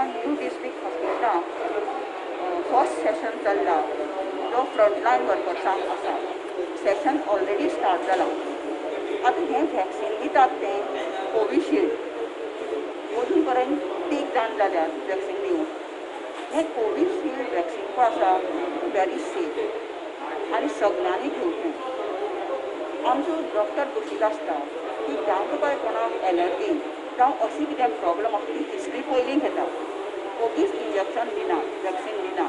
New district हॉस्पिटलान first Seshan चल्ला जो फ्रंटलायन वर्कर्सांक आसा. सेशन ऑलरेडी स्टार्ट जाला. आतां हें व्हॅक्सिन दितात तें कोविशिल्ड, अजून पर्यंत 3 जाण जाल्यात व्हॅक्सिन दिवन. हें कोविशिल्ड व्हॅक्सिन पळय आसा व्हेरी सेफ आनी सगल्यांनी घेवचें. आमचो डॉक्टर बशिल्लो आसता की जांकां पळय कोणाक एलर्जी जावं अशी कितें प्रॉब्लम आसा ती हिस्ट्री पयलीं घेता. ओगीच इंजेक्शन दिना, व्हॅक्सिन दिना.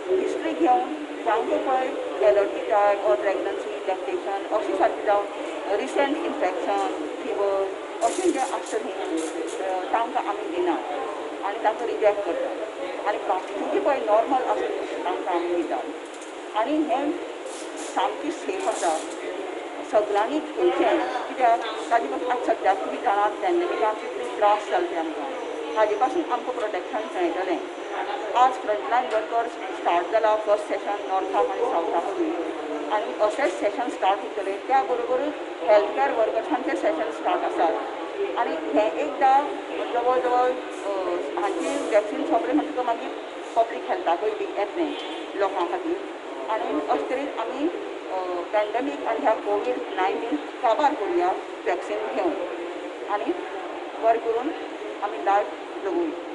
हिस्ट्री घेवन जांकां पळय allergy type or pregnancy, lactation अशी सारकी जावं रिसंट इन्फेक्शन, फिवर अशें जें आसता न्ही तांकां आमी दिना आनी तांकां रिजेक्ट करता. आनी बाकीचीं पळय नॉर्मल आसता तांकां आमी दितात. आनी हें सामकें सेफ आसा, सगल्यांनी घेवचें. कित्याक ताजे पासून आतां सद्याक तुमी जाणात पॅन्डेमिकान कितले त्रास जाले ते आमकां, हाजे पासून आमकां प्रोटेक्शन मेळटलें. आज फ्रंटलायन वर्कर्स स्टार्ट जाला फर्स्ट सेशन नॉर्थाक आनी सावथाकूय, आनी अशेंच सेशन स्टार्ट उरतलें. त्या बरोबरूच हेल्थ कॅर वर्कर्सांचे सेशन स्टार्ट आसात. आनी हें एकदां जवळ जवळ हांची वॅक्सिन सोंपलें म्हणटकच मागीर पब्लीक हेल्थाकूय बी येतलें लोकां खातीर. आनी अशे तरेन आमी पॅन्डेमीक आनी ह्या कोवीड-19 काबार करुया वॅक्सिन घेवन आनी बरें करून आमी लायफ जगुया.